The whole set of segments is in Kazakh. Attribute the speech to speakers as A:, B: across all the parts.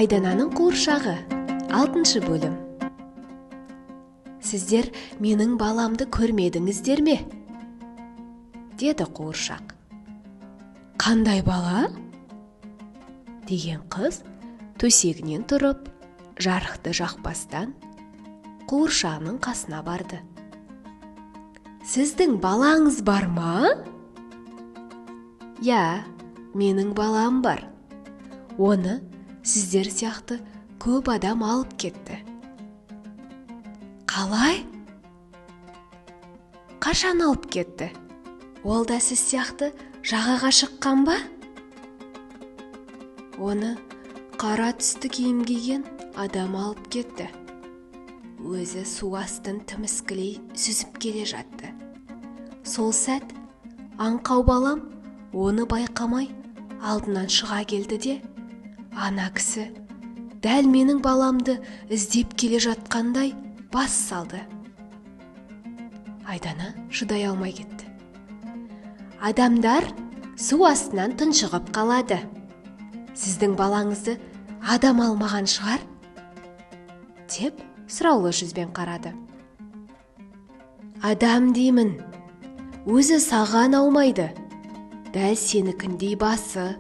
A: Айдананың қуыршағы. 6 бөлім. Сіздер менің баламды көрмедіңіздер ме? Деді қуыршақ. Қандай бала? Деген қыз төсегінен тұрып, жарықты жақпастан қуыршағының қасына барды. Сіздің балаңыз бар ма? Иә, менің балам бар. Оны сіздер сияқты көп адам алып кетті. Қалай? Қашан алып кетті? Ол да сіз сияқты жағаға шыққан ба? Оны қара түсті киім киген адам алып кетті. Өзі су астын тіміскілей сүзіп келе жатты. Сол сәт аңқау балам оны байқамай алдынан шыға келді де, ана кісі дәл менің баламды іздеп келе жатқандай бас салды. Айдана шыдай алмай кетті. Адамдар су астынан тұншығып қалады. Сіздің балаңызды адам алмаған шығар? Деп сұраулы жүзбен қарады. Адам деймін, өзі саған аумайды. Дәл сенікіндей басы,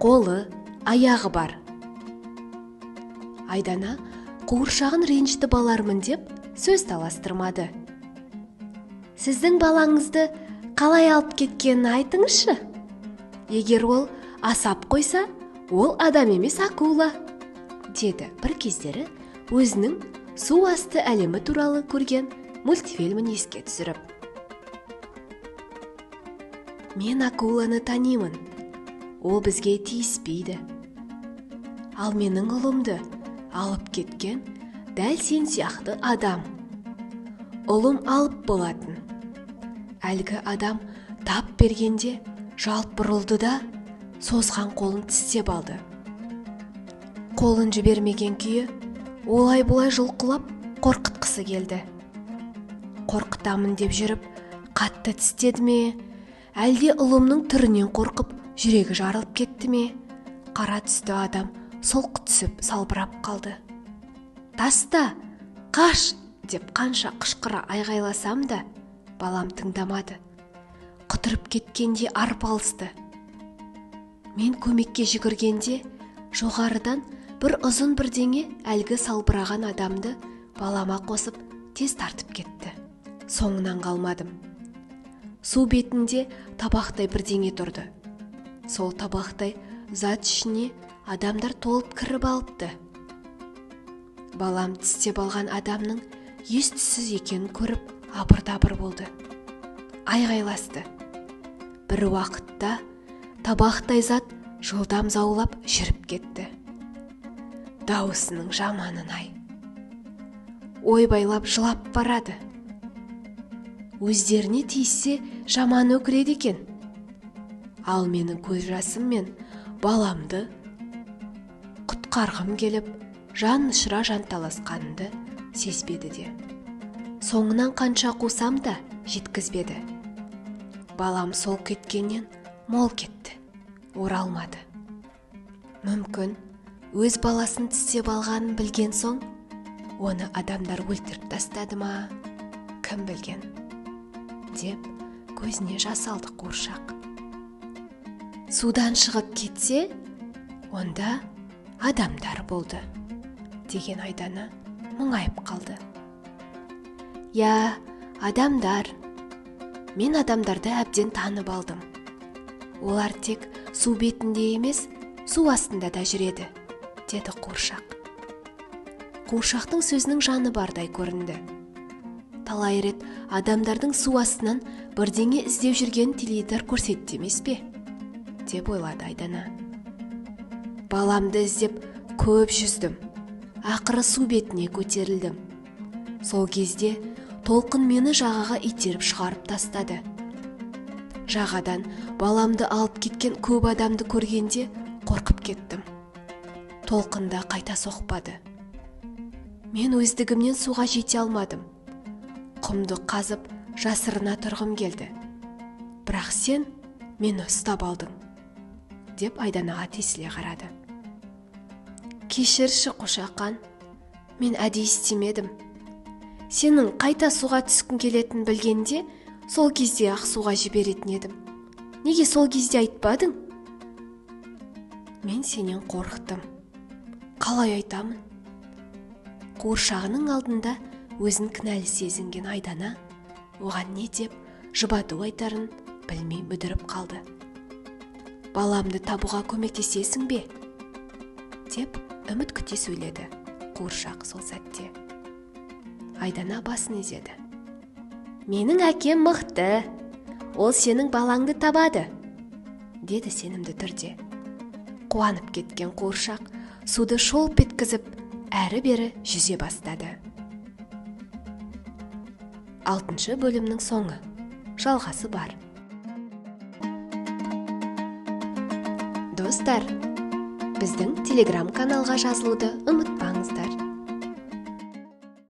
A: қолы, аяғы бар. Айдана қуыршағын ренжітіп алармын деп сөз таластырмады. Сіздің балаңызды қалай алып кеткенін айтыңызшы. Егер ол асап қойса, ол адам емес акула, деді бір кездері өзінің су асты әлемі туралы көрген мультфильмін еске түсіріп. Мен акуланы танимын. Ол бізге тиіспейді. Ал менің ұлымды алып кеткен дәл сен сияқты адам. Ұлым алып болатын. Әлгі адам тап бергенде жалт бұрылды да, созған қолын тістеп алды. Қолын жібермеген күйі олай-бұлай жұлқылап қорқытқысы келді. Қорқытамын деп жүріп, қатты тістеді ме, әлде ұлымның түрінен қорқып, жүрегі жарылып кетті ме, қара түсті адам солқ түсіп салбырап қалды. Таста, қаш, деп қанша қышқыра айғайласам да, балам тыңдамады. Құтырып кеткенде арпалысты. Мен көмекке жүгіргенде, жоғарыдан бір ұзын бірдеңе әлгі салбыраған адамды балама қосып тез тартып кетті. Соңынан қалмадым. Су бетінде табақтай бірдеңе тұрды. Сол табақтай зат ішіне адамдар толып кіріп алыпты. Балам тістеп алған адамның ес-түссіз екенін көріп абыр-дабыр болды. Айғайласты. Бір уақытта табақтай зат жылдам заулап жүріп кетті. Дауысының жаманын-ай. Ойбайлап жылап барады. Өздеріне тиіссе жаман өкіреді екен. Ал менің көз жасыммен баламды құтқарғым келіп, жан ұшыра жанталасқанымды сезбеді де. Соңынан қанша қусам да жеткізбеді. Балам сол кеткеннен мол кетті, оралмады. Мүмкін, өз баласын тістеп алғанын білген соң, оны адамдар өлтіріп тастады ма, кім білген, деп көзіне жас алды қуыршақ. Судан шығып кетсе, онда адамдар болды, деген Айдана мұңайып қалды. Я, адамдар. Мен адамдарды әбден танып алдым. Олар тек су бетінде емес, су астында да жүреді, деді қуыршақ. Қуыршақтың сөзінің жаны бардай көрінді. Талай рет адамдардың су астынан бірдеңе іздеп жүргенін теледидар көрсетті емес пе? Деп ойлады Айдана. Баламды іздеп көп жүздім. Ақыры су бетіне көтерілдім. Сол кезде толқын мені жағаға итеріп шығарып тастады. Жағадан баламды алып кеткен көп адамды көргенде қорқып кеттім. Толқын да қайта соқпады. Мен өздігімнен суға жете алмадым. Құмды қазып жасырына тұрғым келді. Бірақ сен мені ұстап алдың, деп Айданаға тесіле қарады. Кешірші, Қошақан, мен әдейі істемедім. Сенің қайта суға түскің келетінін білгенде, сол кезде ақ суға жіберетін едім. Неге сол кезде айтпадың? Мен сенен қорықтым. Қалай айтамын? Қуыршағының алдында өзін кінәлі сезінген Айдана оған не деп жұбату айтарын білмей мүдіріп қалды. Баламды табуға көмектесесің бе? Деп үміт күте сөйледі қуыршақ сол сәтте. Айдана басын изеді. Менің әкем мықты, ол сенің балаңды табады, деді сенімді түрде. Қуанып кеткен қуыршақ суды шолп еткізіп, әрі-бері жүзе бастады. 6 бөлімнің соңы. Жалғасы бар. Достар, біздің Телеграм каналға жазылуды ұмытпаңыз.